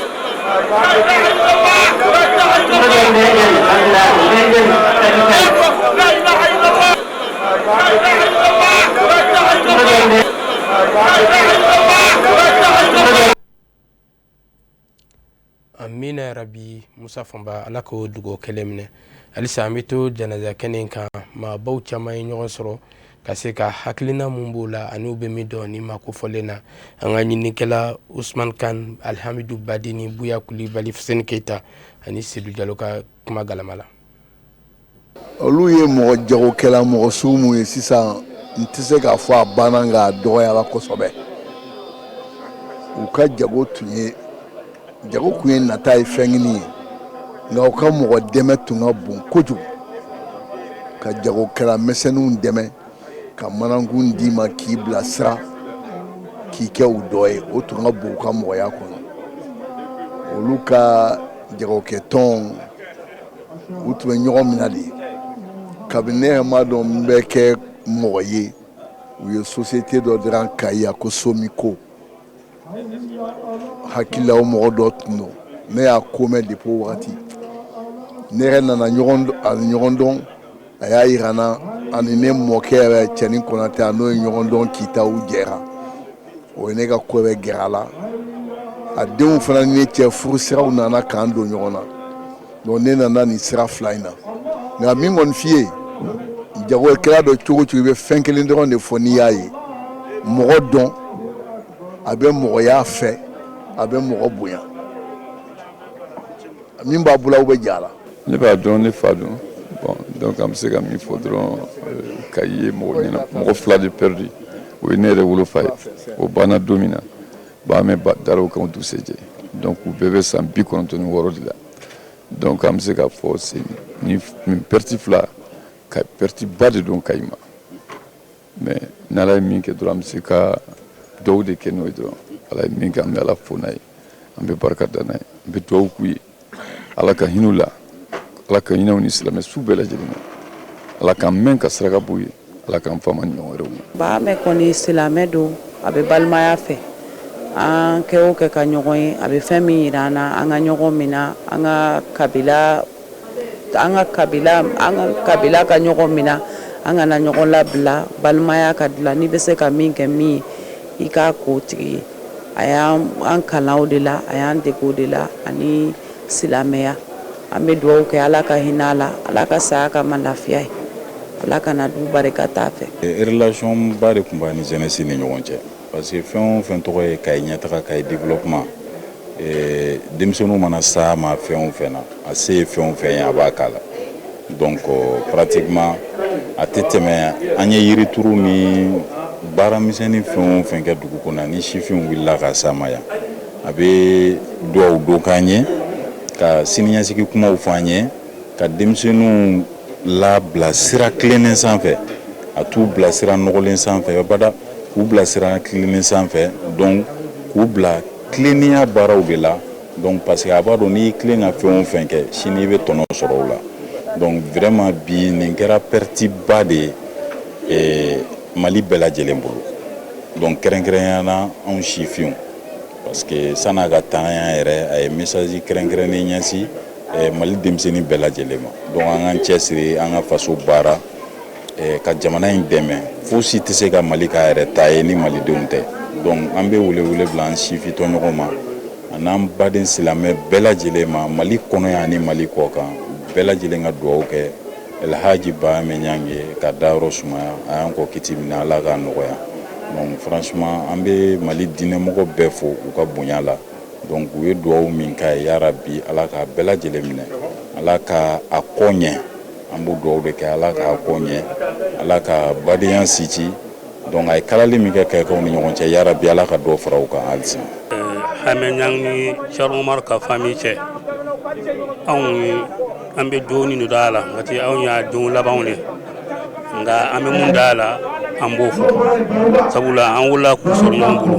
Speaker 1: Amina yarabi. Musa Fanba, Ala k'o dugawu kelen minɛ. Halisa an bɛ to janaja kɛnɛ kan. Maabaw caman ye ɲɔgɔn sɔrɔ ka se ka hakilina mun b'o la ani u bɛ min dɔn ni maa kofɔlen na. An ka ɲininikɛla Usman Kan, Alhamidu Badini, Buya Kulibali, Fuseni Keyita ani Sedu Jalo ka kuma galama la.
Speaker 15: Olu ye mɔgɔ jagokɛla mɔgɔ sugu mun ye sisan, n tɛ se k'a fɔ a banna, nka a dɔgɔyara kosɛbɛ. U ka jago tun ye jago kun ye nata ye, fɛn ɲini ye, nka u ka mɔgɔ dɛmɛ tun ka bon kojugu, ka jagokɛla misɛnninw dɛmɛ, ka manankun d'i ma k'i bilasira, k'i kɛ u dɔ ye. O tun ka bon u ka mɔgɔya kɔnɔ. Olu ka jagokɛtɔn, u tun bɛ ɲɔgɔn minɛ de. Kabini ne yɛrɛ m'a dɔn n bɛ kɛ mɔgɔ ye, u ye société dɔ dilan Kayi yan ko Somiko. Hakilila o mɔgɔ dɔ tun don. Ne y'a ko mɛn depuis o wagati. Ne yɛrɛ nana a ɲɔgɔn dɔn, a y'a yira n na, ani ne mɔkɛ yɛrɛ Cɛnin Konatɛ, a n'o ye ɲɔgɔn dɔn Kita, u jɛra. O ye ne ka ko bɛɛ gɛrɛ a la. A denw fana ni ne cɛ, furu siraw nana k'an don ɲɔgɔn na. Donc ne nana nin sira fila in na. Nka min kɔni f'i ye, jagokɛla dɔ cogo cogo, i bɛ fɛn kelen dɔrɔn de fɔ n'i y'a ye: mɔgɔ dɔn, a bɛ mɔgɔya fɛ, a bɛ mɔgɔ bonya. Min b'a bolo, aw bɛ ja la.
Speaker 16: Ne b'a dɔn, ne fa dɔn. Bon, donc an bɛ se ka min fɔ dɔrɔn, Kayi ye mɔgɔ ɲɛna mɔgɔ fila de perdu. O ye ne yɛrɛ wolofa ye, o banna don min na, Bahame dara o kan o dugusɛjɛ. Donc u bɛɛ bɛ san 96 de la. Donc an bɛ se k'a fɔ nin perte fila ka perte ba de don Kayi ma. Mais n'Ala ye min kɛ dɔrɔn, an bɛ se ka dugawu de kɛ n'o ye dɔrɔn. Ala ye min kɛ, an bɛ Ala fo n'a ye, an bɛ barika da n'a ye, an bɛ dugawu k'u ye, Ala ka hinɛ u la, Ala ka hinɛ u ni silamɛ su bɛɛ lajɛlen na, Ala k'an mɛn ka saraka b'u ye, Ala k'an fama ni ɲɔgɔn wɛrɛw ma.
Speaker 17: Bahamɛ kɔni silamɛ don, a bɛ balimaya fɛ. An kɛ o kɛ ka ɲɔgɔn ye, a bɛ fɛn min jira an na, an ka ɲɔgɔn minɛ, an ka kabila an ka kabila an ka kabila ka ɲɔgɔn minɛ, an kana ɲɔgɔn labila, balimaya ka dilan. N'i bɛ se ka min kɛ min ye, i k'a k'o tigi ye. A y'an kalan o de la, a y'an dege o de la, ani silamɛya. An bɛ dugawu kɛ, Ala ka hinɛ a la, Ala ka saya k'a ma lafiya ye, Ala kana du barika t'a fɛ.
Speaker 18: Relation ba de tun b'a ni jeunesse ni ɲɔgɔn cɛ, parce que fɛn o fɛn tɔgɔ ye Kayi ɲɛtaga, Kayi développement, denmisɛnninw mana s'a ma fɛn o fɛn na, a se ye fɛn o fɛn ye, a b'a k'a la. Donc pratiquement a tɛ tɛmɛ an ye yirituru ni baaramisɛnnin fɛn o fɛn kɛ dugu kɔnɔ, ni sifinw wulila ka s'a ma yan, a bɛ dugawu don k'an ye, ka siniɲɛsigi kumaw fɔ an ye, ka denmisɛnninw labila sira tilennen sanfɛ. A t'u bila sira nɔgɔlen sanfɛ abada, k'u bila sira tilennen sanfɛ. Donc k'u bila tilennenya baaraw de la. Donc parce que a b'a dɔn, n'i tilen ka fɛn o fɛn kɛ, sini i bɛ tɔnɔ sɔrɔ o la. Donc vraiment bi nin kɛra perte ba de ye Mali bɛɛ lajɛlen bolo, donc kɛrɛnkɛrɛnya na anw sifinw, parce que san'a ka taa yan yɛrɛ, a ye message kɛrɛnkɛrɛnnen ɲɛsin Mali denmisɛnnin bɛɛ lajɛlen ma. Donc an k'an cɛsiri, an ka faso baara, ka jamana in dɛmɛ. Fosi tɛ se ka Mali k'a yɛrɛ ta ye ni malidenw tɛ. Donc an bɛ welewele bila an sifin tɔɲɔgɔn ma, an'an baden silamɛ bɛɛ lajɛlen ma, Mali kɔnɔ yan ani Mali kɔ kan, bɛɛ lajɛlen ka dugawu kɛ Elhaji Bahamɛ Ɲangi ye, ka dayɔrɔ sumaya. A y'an kɔ kiti minɛ, Ala k'a nɔgɔya. Donc franchement an bɛ Mali diinɛmɔgɔ bɛɛ fo u ka bonya la. Donc u ye dugawu min k'a ye, yarabi Ala k'a bɛɛ lajɛlen minɛ, Ala ka a kɔ ɲɛ. An b'o dugawu de kɛ, Ala k'a kɔ ɲɛ, Ala ka badenya sinsin. Donc a ye kalali min kɛ kɛkaw ni ɲɔgɔn cɛ, yarabi Ala ka dɔ fara u kan halisa.
Speaker 19: Hamɛ Ɲang ni Thierno Umaru ka famille cɛ, anw an bɛ dɔɔnin de dɔn a la, parce que anw y'a denw labanw de. Nka an bɛ mun d'a la, an b'o fɔ, sabula an wolola k'u sɔrɔ ɲɔgɔn bolo.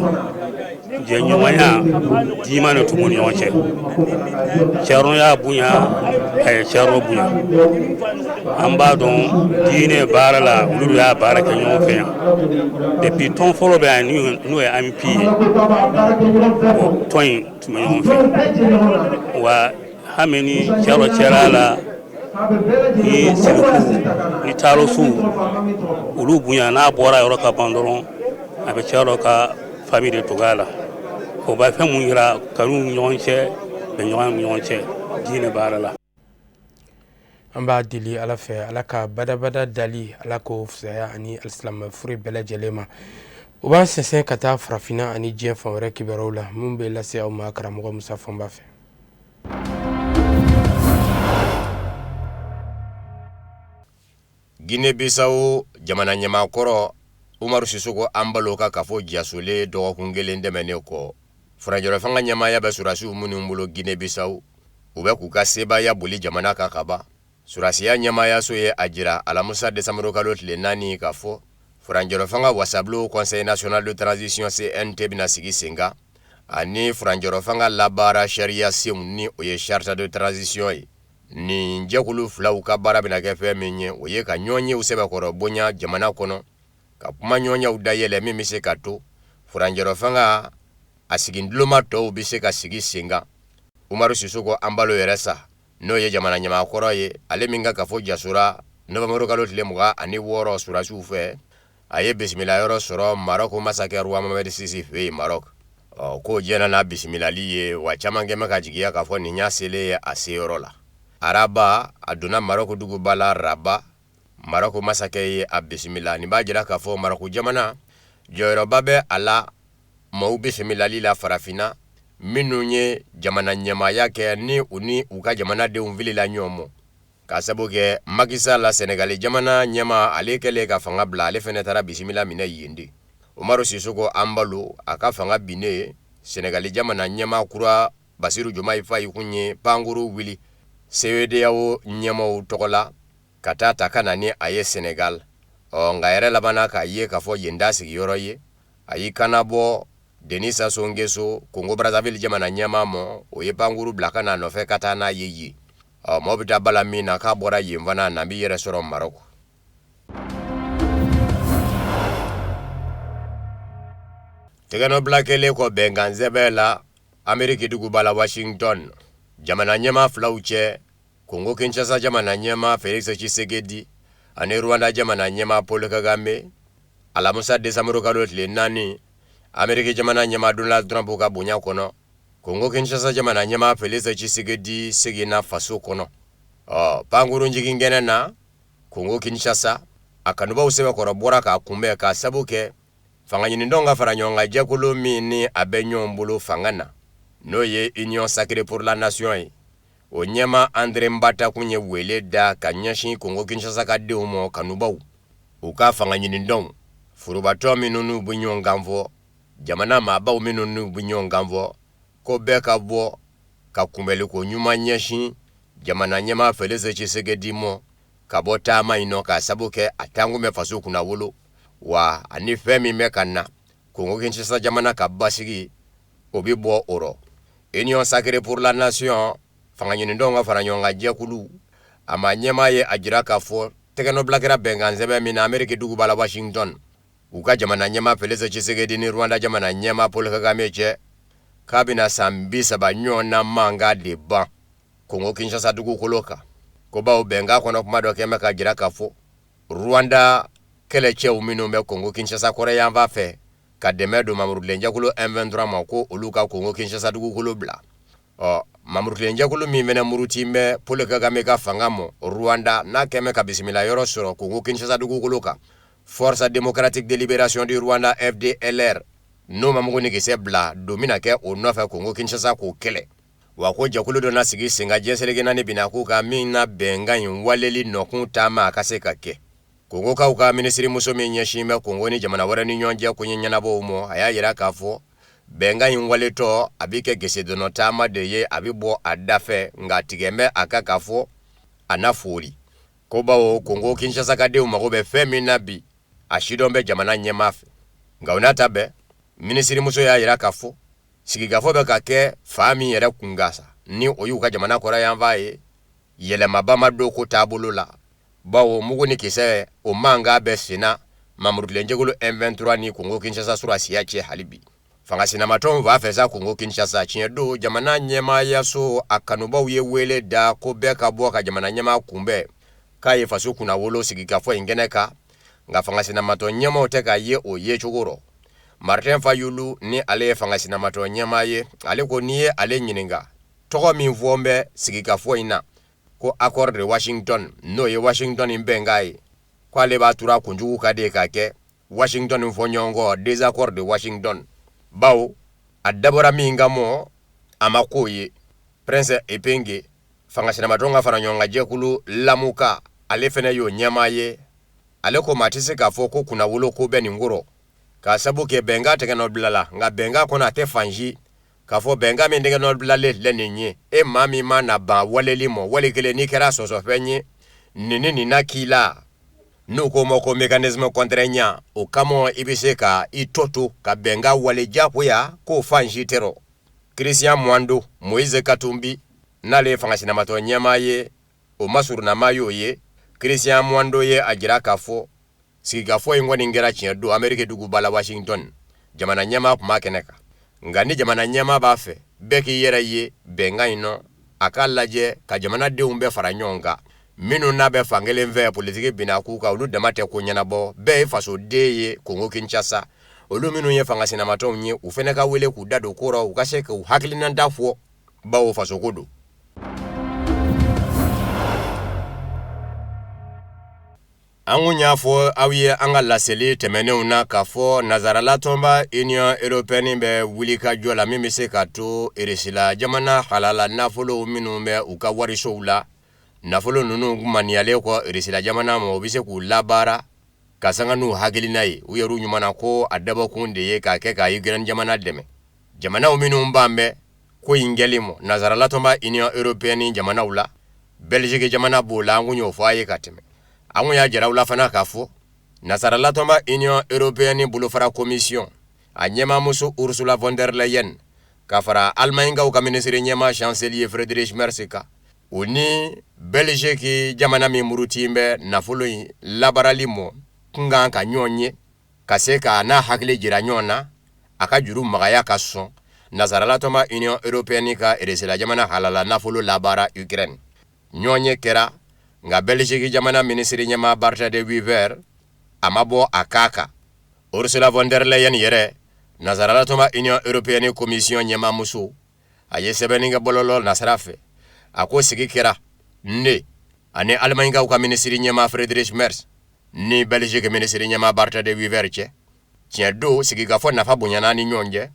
Speaker 19: Jɛɲɔgɔnya diima de tun b'u ni ɲɔgɔn cɛ. Thierno y'a bonya, a ye Thierno bonya. An b'a dɔn diinɛ baara la, olu de y'a baara kɛ ɲɔgɔn fɛ yan depuis tɔn fɔlɔ bɛ yan, n'o ye AMP ye. O tɔn in tun bɛ ɲɔgɔn fɛ wa. Hami ni Thierno cɛla la ni Siriku ni Taalosuw, olu bonya. N'a bɔra yɔrɔ ka ban dɔrɔn, a bɛ Thierno ka famille de tugu a la. O b'a fɛn mun yira kanu ni ɲɔgɔn cɛ, bɛnɲɔgɔnya ni ɲɔgɔn cɛ diinɛ baara la.
Speaker 1: An b'a deli Ala fɛ, Ala ka badabada dali, Ala k'o fisaya ani alisilamɛ furu bɛɛ lajɛlen ma. O b'an sɛnsɛn ka taa farafinna ani diɲɛ fan wɛrɛ kibaruyaw la, min bɛ lase aw ma karamɔgɔ Musa Fɔnba fɛ.
Speaker 11: Guinée Bissau jamana ɲɛmaakɔrɔ Umaru Sisoko Anbalo ka kafo jasolen dɔgɔkun kelen tɛmɛnen kɔ, furancɛrɔfanga ɲɛmaaya bɛ sɔrɔdasiw minnu bolo Guinée Bissau, u bɛ k'u ka sebaaya boli jamana kan ka ban. Sɔrɔdasiya ɲɛmaayaso ye a jira alamisa desanburukalo tile 4 k'a fɔ furancɛrɔfanga wasabulon Conseil national de transition CNT bɛna sigi sen kan ani furancɛrɔfanga labaara sariya senw, ni o ye charte de transition ye. Nin jɛkulu filaw ka baara bɛna kɛ fɛn min ye, o ye ka ɲɔgɔnyew sɛbɛkɔrɔ bonya jamana kɔnɔ, ka kumaɲɔgɔnyaw dayɛlɛ min bɛ se ka to furancɛrɔfanga a siginduloma tɔw bɛ se ka sigi sen kan. Umaru Sisoko Anbalo yɛrɛ sa, n'o ye jamana ɲɛmaakɔrɔ ye, ale min ka kafo jasora nowanburukalo tile 26 sɔrɔdasiw fɛ, a ye bisimilayɔrɔ sɔrɔ Maroc masakɛ roi Mohamed VI fɛ yen Maroc. Ɔ k'o jɛnna n'a bisimilali ye wa, caman kɛmɛ ka jigiya k'a fɔ nin y'a selen ye a seyɔrɔ la. Araba, a donna Maroc duguba la Rabat. Maroc masakɛ ye a bisimila. Nin b'a jira k'a fɔ Maroc jamana jɔyɔrɔba bɛ a la maaw bisimilali la farafinna minnu ye jamana ɲɛmaaya kɛ ni u ni u ka jamanadenw filila ɲɔgɔn ma. K'a sabu kɛ Macky Sall la Senegali jamana ɲɛmaa, ale kɛlen ka fanga bila, ale fɛnɛ taara bisimila minɛ yen de. Umaru Sisoko Anbalo a ka fanga binnen, Senegali jamana ɲɛmaa kura Basiru Jomayi Fayi kun ye pankuru wuli CEDEAO ɲɛmaaw tɔgɔ la ka taa ta ka na ni a ye Senegal. Ɔ nka yɛrɛ labanna k'a ye k'a fɔ yen t'a sigiyɔrɔ ye. A y'i kannabɔ Denis Sassou Nguesso, Congo Brazzaville jamana ɲɛmaa mɔ, o ye pankuru bila ka n'a nɔfɛ ka taa n'a ye yen. Ɔ mɔɔ bɛ taa bala min na k'a bɔra yen fana, na b'i yɛrɛ sɔrɔ Maroc. Tɛgɛnɔbila kɛlen kɔ bɛnkansɛbɛn la Ameriki duguba la Washington, jamana ɲɛmaa filaw cɛ, Kongo Kinshasa jamana ɲɛmaa Felix Tshisekedi ani Rwanda jamana ɲɛmaa Paul Kagame, alamisa desanburu kalo tile 4, Ameriki jamana ɲɛmaa Donald Trump ka bonya kɔnɔ, Kongo Kinshasa jamana ɲɛmaa Felix Tshisekedi seginna faso kɔnɔ. Ɔ pankurun jigin kɛnɛ na Kongo Kinshasa, a kanubaw sɛbɛkɔrɔ bɔra k'a kunbɛn k'a sabu kɛ fanga ɲinitɔnw ka fara ɲɔgɔn kan jɛkulu min ni a bɛ ɲɔgɔn bolo fanga na, n'o ye Union Sacrée pour la Nation ye. O ɲɛmaa Andre Mbata kun ye wele da ka ɲɛsin Kongo Kinshasa ka denw mɔ kanubaw, u ka fanga ɲinitɔnw, forobatɔn minnu n'u bɛ ɲɔgɔn kan fɔ, jamana maabaw minnu n'u bɛ ɲɔgɔn kan fɔ, ko bɛɛ ka bɔ ka kunbɛnliko ɲuman ɲɛsin jamana ɲɛmaa Felix Tshisekedi mɔ ka bɔ taama in nɔ k'a sabu kɛ a tankun bɛ faso kunnawolo wa ani fɛn min bɛ ka na Kongo Kinshasa jamana ka basigi o bɛ bɔ o rɔ. Union Sacrée pour la Nation fanga ɲinitɔnw ka fara ɲɔgɔn kan jɛkulu a maa ɲɛmaa ye a jira k'a fɔ tɛgɛnɔbila kɛra bɛnkansɛbɛn min na Ameriki duguba la Washington, u ka jamana ɲɛmaa Felix Tshisekedi ni Rwanda jamana ɲɛmaa Paul Kagame cɛ, k'a bɛna san 30 ɲɔgɔnna mankan de ban Kongo Kinshasa dugukolo kan. Ko bawo bɛnkan kɔnɔ kuma dɔ kɛn bɛ k'a jira k'a fɔ Rwanda kɛlɛcɛw minnu bɛ Kongo Kinshasa kɔrɔyanfan fɛ ka dɛmɛ don mamurukilenjɛkulu M23 ma, ko olu ka Kongo Kinshasa dugukolo bila. Ɔ mamurukilenjɛkulu min fana muruti bɛ Paul Kagame ka fanga mɔ Rwanda, n'a kɛn bɛ ka bisimila yɔrɔ sɔrɔ Kongo Kinshasa dugukolo kan, Force démocratique de libération du Rwanda FDLR, n'o ma mugu ni kisɛ bila, don bɛna kɛ o nɔfɛ Kongo Kinshasa k'o kɛlɛ. Wa ko jɛkulu dɔ na sigi sen kan diɲɛ seleke naani binakun kan min na bɛnkan in waleli nɔkun taama a ka se ka kɛ. Kongokaw ka minisirimuso min ɲɛsin bɛ Kongo ni jamana wɛrɛ ni ɲɔgɔn cɛ koɲɛ ɲɛnabɔw ma, a y'a jira k'a fɔ bɛnkan in waletɔ a bɛ kɛ gesedɔnɔ taama de ye, a bɛ bɔ a da fɛ, nka tigɛ bɛ a kan k'a fɔ a na foori. Ko bawo Kongo Kinshasa ka denw mago bɛ fɛn min na bi, a sidɔn bɛ jamana ɲɛmaa fɛ. Nka o n'a ta bɛɛ, minisirimuso y'a jira k'a fɔ sigikafɔ bɛ ka kɛ fan min yɛrɛ kunkan sa, ni o y'u ka jamana kɔrɔyanfan ye, yɛlɛmaba ma don ko taabolo la, bawo mugu ni kisɛ o mankan bɛ senna mamurukilenjɛkulu M23 ni Kongo Kinshasa sɔrɔdasiya cɛ hali bi. Fanga sinamatɔnw b'a fɛ sa Kongo Kinshasa tiɲɛ don jamana ɲɛmaayaso a kanubaw ye wele da ko bɛɛ ka bɔ ka jamana ɲɛmaa kunbɛn k'a ye faso kunnawolo sigikafɔ in kɛnɛ kan, nka fanga sinamatɔn ɲɛmaaw tɛ ka ye o yecogo rɔ. Martin Fayulu ni ale ye fanga sinamatɔn ɲɛmaa ye, ale ko n'i ye ale ɲininka tɔgɔ min fɔ bɛ sigikafɔ in na ko accord de Washington, n'o ye Washington bɛnkan ye, ko ale b'a tura kunjugu ka de k'a kɛ Washington fɔɲɔgɔnkɔ désaccord de Washington, bawo a dabɔra min kama a ma k'o ye. Prince Epenge fanga sinamatɔn ka fara ɲɔgɔn kan jɛkulu Lamuka, ale fana y'o ɲɛmaa ye, ale ko maa tɛ se k'a fɔ ko kunnawolo ko bɛ nin kɔrɔ k'a sabu kɛ bɛnkan tɛgɛnɔ bilala, nka bɛnkan kɔnɔ a tɛ fan si k'a fɔ bɛnkan min tɛgɛnɔ bilalen filɛ nin ye, e maa min ma na ban waleli mɔ, wali kelen n'i kɛra sɔsɔfɛn ye nin ni nin na k'i la, n'u k'o ma ko mécanisme contraignant, o kama i bɛ se ka i tɔ to ka bɛnkan wale jagoya, k'o fan si tɛ rɔ. Christian Mwando Moïse Katumbi n'ale ye fanga sinamatɔn ɲɛmaa ye, o masurunnama y'o ye. Christian Mwando ye a jira k'a fɔ sigikafɔ in kɔni kɛra tiɲɛ don Ameriki duguba la Washington, jamana ɲɛmaa tun b'a kɛnɛ kan. Nka ni jamana ɲɛmaa b'a fɛ bɛɛ k'i yɛrɛ ye bɛnkan in nɔ, a k'a lajɛ ka jamanadenw bɛɛ fara ɲɔgɔn kan, minnu n'a bɛ fankelen fɛ politiki binakun kan, olu dama tɛ ko ɲɛnabɔ, bɛɛ ye fasoden ye Kongo Kinshasa. Olu minnu ye fanga sinamatɔnw ye, u fana ka wele k'u da don ko rɔ, u ka se k'u hakilinata fɔ, bawo fasoko don. An kun y'a fɔ aw ye an ka laseli tɛmɛnenw na k'a fɔ nazarala tɔnba Union européenne bɛ wulikajɔ la min bɛ se ka to Irisila jamana halala nafolow minnu bɛ u ka warisow la, nafolo ninnu maniyalen kɔ Irisila jamana ma, u bɛ se k'u labaara ka sanga n'u hakilina ye. U yɛrɛ ɲuman na ko a dabɔkun de ye k'a kɛ ka Ukraine jamana dɛmɛ. Jamanaw minnu ban bɛ ko in kɛli mɔ nazarala tɔnba Union européenne jamanaw la, Belgique jamana b'o la, an kun y'o fɔ a ye ka tɛmɛ. An kun y'a jira aw la fana k'a fɔ Nasaralatɔnba Union européenne bolofara commission a ɲɛmaamuso Ursula von der Leyen ka fara Allemagnekaw ka minisiri ɲɛmaa chancelier Friedrich Merz kan, u ni Belgique jamana min muruti bɛ nafolo in labaarali mɔ kun kan ka ɲɔgɔn ye ka se ka n'a hakili jira ɲɔgɔn na a ka juru magaya ka sɔn nasaralatɔnba Union européenne ka Irisila jamana halala nafolo labaara Ukraine. Ɲɔgɔn ye kɛra, nka Belgique jamana minisiri ɲɛmaa Bart de Wever a ma bɔ a kan kan. Ursula von der Leyen yɛrɛ, nasaralatɔnba Union européenne commission ɲɛmaamuso, a ye sɛbɛnni kɛ bɔlɔlɔ nasira fɛ. A ko sigi kɛra ne ani Allemagnekaw ka minisiri ɲɛmaa Friedrich Merz ni Belgique minisiri ɲɛmaa Bart de Wever cɛ. Tiɲɛ don, sigikafɔ nafa bonyana ni ɲɔgɔn cɛ,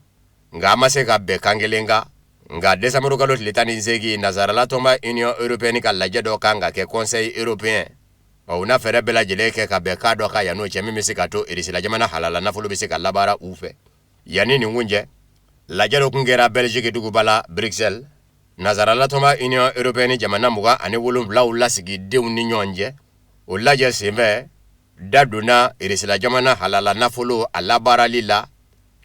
Speaker 11: nka an ma se ka bɛn kan kelen kan. Nka desanburu kalo tile 18, nasaralatɔnba Union européenne ka lajɛ dɔ kan ka kɛ, Conseil européen. Ɔ, u na fɛɛrɛ bɛɛ lajɛlen kɛ ka bɛn kan dɔ kan yan'o cɛ, min bɛ se ka to Irisila jamana halala nafolo bɛ se ka labaara u fɛ. Yanni nin kun cɛ, lajɛ dɔ kun kɛra Belgique duguba la Bruxelles, nasaralatɔnba Union européenne jamana 27 lasigidenw ni ɲɔgɔn cɛ. O lajɛ senfɛ, da donna Irisila jamana halala nafolo a labaarali la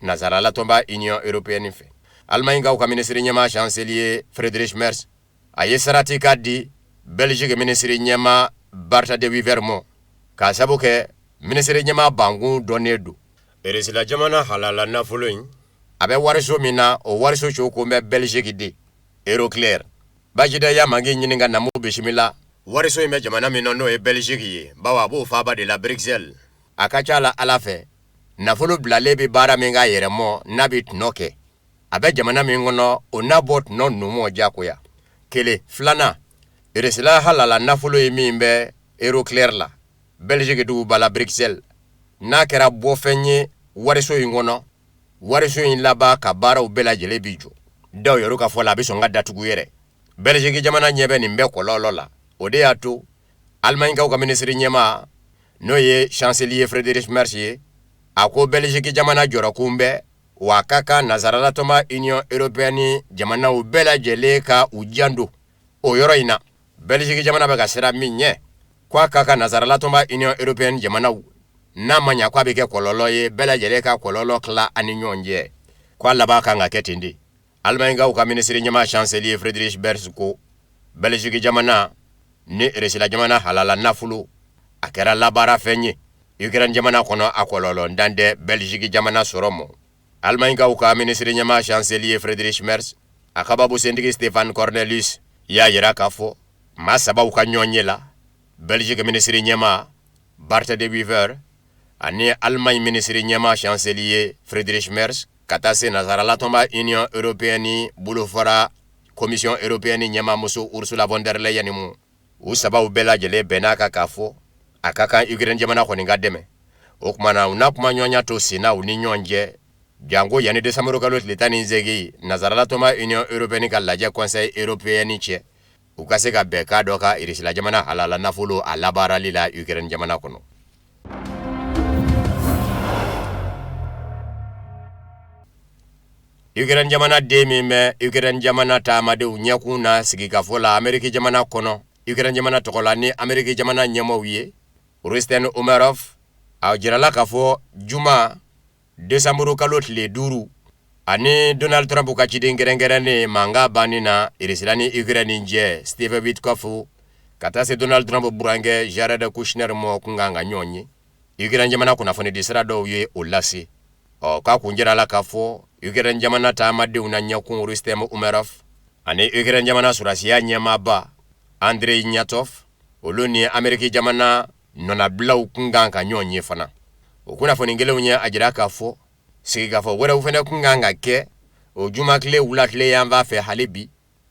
Speaker 11: nasaralatɔnba Union européenne fɛ. Allemagnekaw ka minisiri ɲɛmaa chancelier Friedrich Merz a ye sarati ka di Belgique minisiri ɲɛmaa Bart de Wever mɔ, k'a sabu kɛ minisiri ɲɛmaa bankun dɔnnen don. Irisila jamana halala nafolo in a bɛ wariso min na, o wariso cogo bɛ Belgique de, Euroclear. Bajida ya mangi ɲininka Namu bisimila wariso in bɛ jamana min na, n'o ye Belgique ye, bawo a b'o faaba de la, Bruxelles. A ka ca la Ala fɛ, nafolo bilalen bɛ baara min k'a yɛrɛ mɔ, n'a bɛ tɔnɔ kɛ, a bɛ jamana min kɔnɔ, o n'a bɔ tɔnɔ numɔ diyagoya. Kelen filanan, Irisila halala nafolo ye min bɛ Euroclear la, Belgique duguba la Bruxelles, n'a kɛra bɔfɛn ye wariso in kɔnɔ, wariso in laban ka baaraw bɛɛ lajɛlen bi jɔ. Dɔw yɛrɛ ka fɔ la, a bɛ sɔn ka datugu yɛrɛ. Belgique jamana ɲɛ bɛ nin bɛɛ kɔlɔlɔ la. O de y'a to Allemagnekaw ka minisiri ɲɛmaa, n'o ye chancelier Friedrich Merz ye, a ko Belgique jamana jɔrɔkun bɛ wa a ka kan nasaralatɔnba Union européenne jamanaw bɛɛ lajɛlen ka u janto o yɔrɔ in na. Belgique jamana bɛ ka siran min ɲɛ, ko a ka kan nasaralatɔnba Union européenne jamanaw, n'a ma ɲa ko a bɛ kɛ kɔlɔlɔ ye, bɛɛ lajɛlen ka kɔlɔlɔ tila ani ɲɔgɔn cɛ, ko a laban kan ka kɛ ten de. Allemagnekaw ka minisiri ɲɛmaa chancelier Friedrich Merz ko Belgique jamana ni Irisila jamana halala nafolo a kɛra labaarafɛn ye Ukraine jamana kɔnɔ, a kɔlɔlɔ dan tɛ Belgique jamana sɔrɔ mɔ. Allemagnekaw ka minisiri ɲɛmaa chancelier Friedrich Merz a ka babusentigi Stefan Cornelius y'a yira k'a fɔ maa sabaw ka ɲɔgɔn ye la, Belgique minisiri ɲɛmaa Bart de Wever ani Allemagne minisiri ɲɛmaa chancelier Friedrich Merz ka taa se nasaralatɔnba Union européenne bolofara Commission européenne ɲɛmaamuso Ursula von der Leyen mu. U sabaw bɛɛ lajɛlen bɛnn'a kan k'a fɔ a ka kan Ukraine jamana kɔni ka dɛmɛ. O tuma na, u n'a kuma ɲɔgɔnya to senna u ni ɲɔgɔn cɛ, janko yanni desanburu kalo tile 18, nasaralatɔnba Union européenne ka lajɛ, Conseil européen cɛ, u ka se ka bɛnkan dɔ ka Irisila jamana halala nafolo a labaarali la Ukraine jamana kɔnɔ. Ukraine jamana den min bɛ Ukraine jamana taamadenw ɲɛkun na sigikafɔ la Ameriki jamana kɔnɔ, Ukraine jamana tɔgɔ la ni Ameriki jamana ɲɛmaaw ye, Rustem Umerov, a jirala k'a fɔ juma desanburu kalo tile 5, ani Donald Trump ka ciden kɛrɛnkɛrɛnnen mankan banni na Irisila ni Ukraine cɛ, Steve Witkoff, ka taa se Donald Trump burankɛ Jared Kushner mɔ kun kan ka ɲɔgɔn ye. Ukraine jamana kunnafonidi sira dɔw ye o lase. Ɔ, k'a kun jirala k'a fɔ Ukraine jamana taamadenw na ɲɛkun Rustem Umerov ani Ukraine jamana sɔrɔdasiya ɲɛmaaba Andrei Hnatov, olu ni Ameriki jamana nɔnabilaw kun kan ka ɲɔgɔn ye fana. O kunnafoni kelenw ye a jira k'a fɔ sigikafɔ wɛrɛw fana kun kan ka kɛ o jumakile wulatile yanfan fɛ hali bi,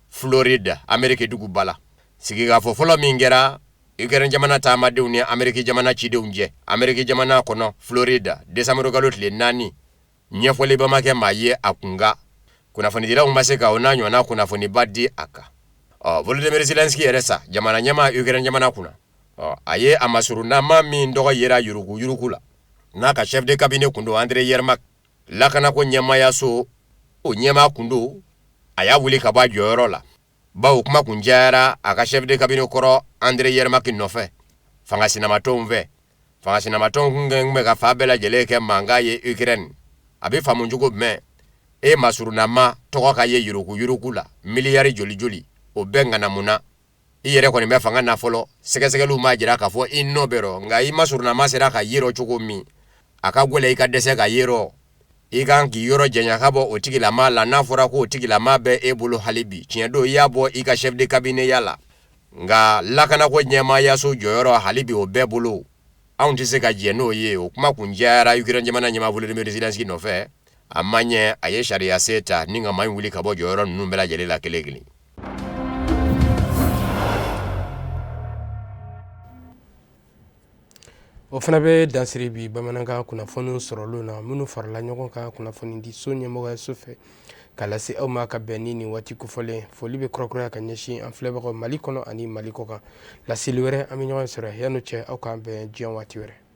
Speaker 11: Florida, Ameriki duguba la. Sigikafɔ fɔlɔ min kɛra Ukraine jamana taamadenw ni Ameriki jamana cidenw cɛ Ameriki jamana kɔnɔ Florida desanburu kalo tile 4, ɲɛfɔliba ma kɛ maa ye a kunkan. Kunnafonidilaw ma se ka o n'a ɲɔgɔnna kunnafoniba di a kan. Ɔ, Volodymyr Zelensky yɛrɛ sa, jamana ɲɛmaa Ukraine jamana kunna, ɔ, a ye a masurunnama min tɔgɔ yera yuruguyurugu la, n'a ka chef de cabinet kun don, Andrei Yermak, lakanako ɲɛmaayaso o ɲɛmaa kun don, a y'a wuli ka bɔ a jɔyɔrɔ la, bawo kuma kun cayara a ka chef de cabinet kɔrɔ Andrei Yermak nɔfɛ fanga sinamatɔnw fɛ. Fangasinamatɔnw kun kɛn bɛ ka fan bɛɛ lajɛlen kɛ mankan ye Ukraine. A bɛ faamu cogo jumɛn? E masurunnama tɔgɔ ka ye yuruguyurugu la miliyari joli joli, o bɛɛ ŋanamu na. I yɛrɛ kɔni bɛ fanga na fɔlɔ, sɛgɛsɛgɛliw m'a jira k'a fɔ i nɔ bɛ rɔ, nka i masurunnama sera ka ye rɔ cogo min, a ka gwɛlɛ i ka dɛsɛ ka ye rɔ. I kan k'i yɔrɔ janya ka bɔ o tigilama la, n'a fɔra ko o tigilama bɛ e bolo hali bi. Tiɲɛ don, i y'a bɔ i ka chef de cabinet ya la, nka lakanako ɲɛmaayaso jɔyɔrɔ hali bi o bɛɛ bolo. Anw tɛ se ka jɛ n'o ye. O kuma kun cayara Ukraine jamana ɲɛmaa Volodymyr Zelensky nɔfɛ. A ma ɲɛ, a ye sariya se ta ni ka maa in wuli ka bɔ jɔyɔrɔ ninnu bɛɛ lajɛlen la kelen kelen.
Speaker 1: O fana bɛ dan siri bi bamanankan kunnafoni sɔrɔlenw na, minnu farala ɲɔgɔn kan kunnafonidiso ɲɛmɔgɔyaso fɛ ka lase aw ma ka bɛn ni nin waati kofɔlen. Foli bɛ kurakuraya ka ɲɛsin an filɛbagaw Mali kɔnɔ ani Mali kɔkan. Laseli wɛrɛ, an bɛ ɲɔgɔn sɔrɔ. Yan'o cɛ, aw k'an bɛn diɲɛ waati wɛrɛ.